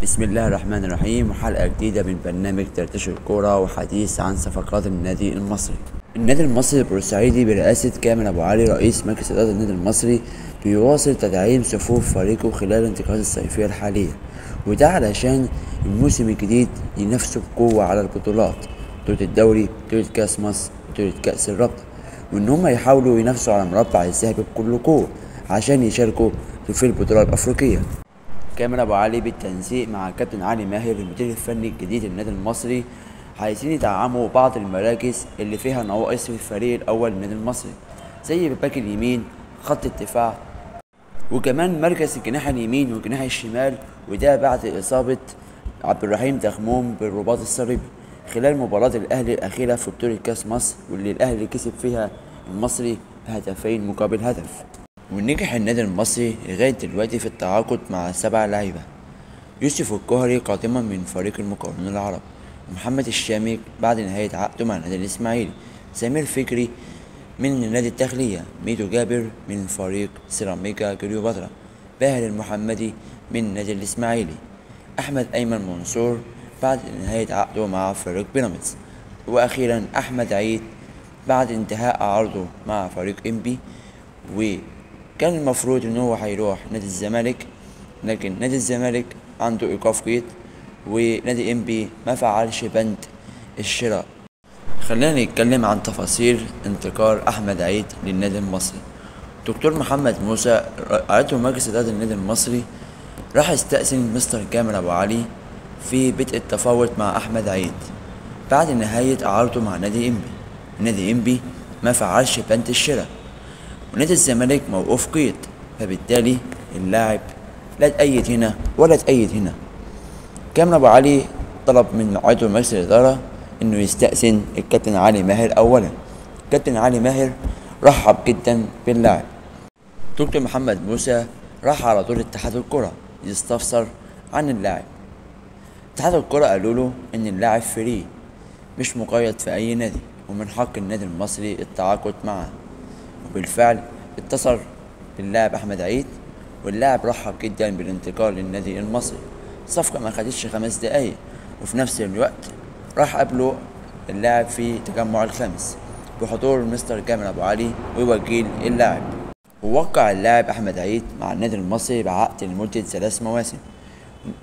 بسم الله الرحمن الرحيم، وحلقة جديدة من برنامج دردشة الكورة وحديث عن صفقات النادي المصري. النادي المصري البورسعيدي برئاسة كامل أبو علي رئيس مجلس إدارة النادي المصري بيواصل تدعيم صفوف فريقه خلال الانتقالات الصيفية الحالية، وده علشان الموسم الجديد ينافسوا بقوة على البطولات، بطولة الدوري، بطولة كأس مصر، بطولة كأس الرابطة، وإن هما يحاولوا ينافسوا على المربع الذهبي بكل قوة عشان يشاركوا في البطولة الأفريقية. كامل أبو علي بالتنسيق مع كابتن علي ماهر المدير الفني الجديد للنادي المصري عايزين يدعموا بعض المراكز اللي فيها نواقص في الفريق الأول للنادي المصري، زي الباك اليمين، خط الدفاع، وكمان مركز الجناح اليمين والجناح الشمال، وده بعد إصابة عبد الرحيم دغموم بالرباط الصليبي خلال مباراة الأهلي الأخيرة في بطولة كأس مصر، واللي الأهلي كسب فيها المصري بهدفين مقابل هدف. ونجح النادي المصري لغاية دلوقتي في التعاقد مع 7 لعيبة: يوسف الكهري قادما من فريق المقاولون العرب، ومحمد الشامي بعد نهاية عقده مع النادي الإسماعيلي، سمير فكري من نادي الداخلية، ميدو جابر من فريق سيراميكا كليوباترا، باهر المحمدي من نادي الإسماعيلي، أحمد أيمن منصور بعد نهاية عقده مع فريق بيراميدز، وأخيرا أحمد عيد بعد انتهاء عرضه مع فريق إنبي، وكان المفروض إن هو هيروح نادي الزمالك، لكن نادي الزمالك عنده إيقاف قيد، ونادي إنبي ما فعلش بند الشراء. خلينا نتكلم عن تفاصيل انتقال أحمد عيد للنادي المصري. دكتور محمد موسى عضو مجلس إدارة النادي المصري راح يستأذن مستر كامل أبو علي في بدء التفاوض مع أحمد عيد بعد نهاية عرضه مع نادي إنبي. نادي إنبي ما فعلش بند الشراء، ونادي الزمالك موقوف قيد، فبالتالي اللاعب لا تأيد هنا ولا تأيد هنا. كامل أبو علي طلب من عضو مجلس الإدارة إنه يستأذن الكابتن علي ماهر أولا. الكابتن علي ماهر رحب جدا باللاعب. دكتور محمد موسى راح على طول اتحاد الكرة يستفسر عن اللاعب. اتحاد الكرة قالوا له إن اللاعب فري، مش مقيد في أي نادي، ومن حق النادي المصري التعاقد معه. وبالفعل اتصل باللاعب أحمد عيد، واللاعب رحب جدا بالانتقال للنادي المصري. الصفقة ما خدتش 5 دقايق، وفي نفس الوقت راح قابله اللاعب في تجمع الخامس بحضور مستر كامل أبو علي ووكيل اللاعب. ووقع اللاعب أحمد عيد مع النادي المصري بعقد لمدة 3 مواسم.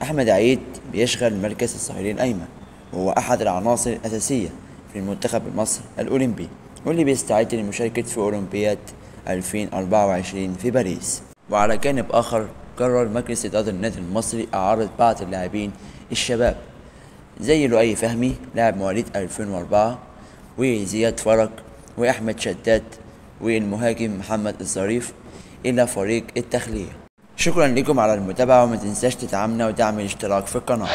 أحمد عيد بيشغل مركز الظهير الأيمن، وهو أحد العناصر الأساسية في المنتخب المصري الأولمبي، واللي بيستعد للمشاركة في أولمبياد 2024 في باريس. وعلى جانب آخر، قرر مجلس إدارة النادي المصري إعارة بعض اللاعبين الشباب زي لؤي فهمي لاعب مواليد 2004، وزياد فرج، وأحمد شداد، والمهاجم محمد الظريف إلى فريق التخلية. شكرا لكم على المتابعة، وما تنساش تدعمنا وتعمل اشتراك في القناة.